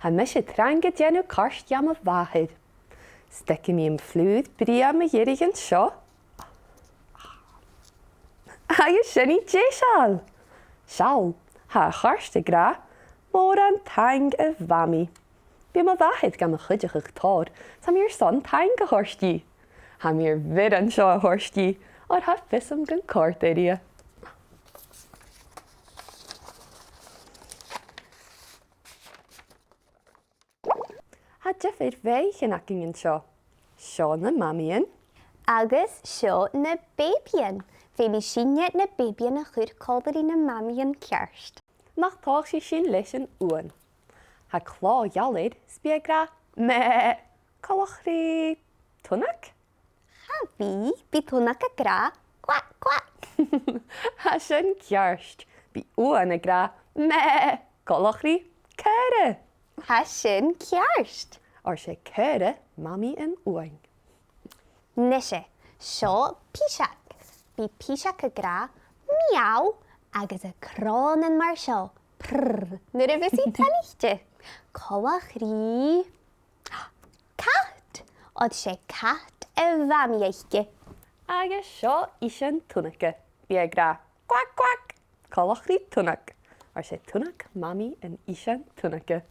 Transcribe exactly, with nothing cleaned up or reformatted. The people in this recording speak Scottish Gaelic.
Tha mise trang a' dèanamh cairt dha mo mhàthair. Stiogaidh mi am flùr brèagha mu dheireadh an seo. Agus sin i deiseil! Seall, tha a' chairt ag ràdh, "Mòran taing, a Mhamaidh." Bidh mo mhàthair gam chuideachadh tòrr, 's tha mi airson taing a thoirt dhi. Tha mi air bhioran seo a thoirt dhi, oir tha fios agam gun còrd e rithe. Tha diofar bheathaichean againn an seo. Seo na mamaidhean. Agus seo na bèibidhean. Feumaidh sinne na bèibidhean a chur còmhla ri na mamaidhean ceart. Nach tòisich sinn leis an uan? Tha clò gheal air, 's bidh e ag ràdh, "Mè," coltach ri tunnag? Cha bhi, bidh tunnag ag ràdh, "Quack, quack." Tha sin ceart. Bidh uan ag ràdh, "Mè," coltach ri caora. Tha sin ceart. Oir 's e caora mamaidh an uain. Nise, seo piseag. Bidh piseag ag ràdh, "Miau," agus a' crònan mar seo, "Prrr," nuair a bhios i toilichte. Coltach ri cat, oir 's e cat a' mhamaidh aice. Agus seo isean tunnaige. Bidh e ag ràdh, "Quack, quack," coltach ri tunnag. Oir 's e tunnag mamaidh an isein tunnaige.